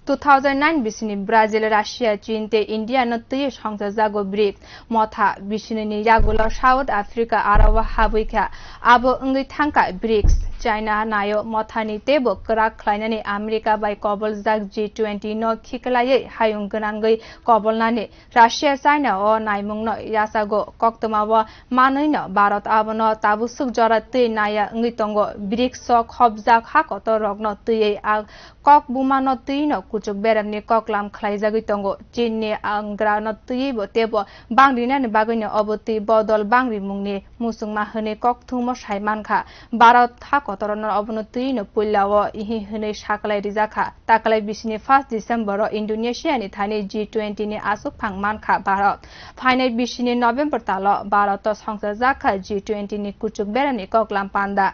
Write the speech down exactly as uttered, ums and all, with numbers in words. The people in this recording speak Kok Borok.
Two thousand nine bisini Brazil, Russia, Chin tei India no twiwi songchajago brics motha. Bisinini yagulo South Africa aro o habwi kha. Abo wngwi thangkha brics. China nayo mothani teibo kwrak khlainani America bai koboljak G twenty no khiklaiwi hayung gwnangwi kobolnani. Russia China o naimungno yachago. Koktwma o manwino Bharat abono tabusuk jora twi naya wngwi tongo. brics o khopjak ha kotor rokno twiwi a kok bumano twino kuchuk beremni koklam khlaijagwi tongo. Chinni angrano twiwi bo teibo bangrinani bagwino obo twi bodol bangrimungni muchungma hwnwi kokthummo sai mankha. Bharat ha kotorono obono twino puilao ihi hwnwi saklai rijakha. Taklai bisini first December o Indonesia ni thani G twenty ni aswk phang mankha Bharat. Phainai bisini November talo Bharat o songchajakha G twenty ni kuchuk beremni koklam panda.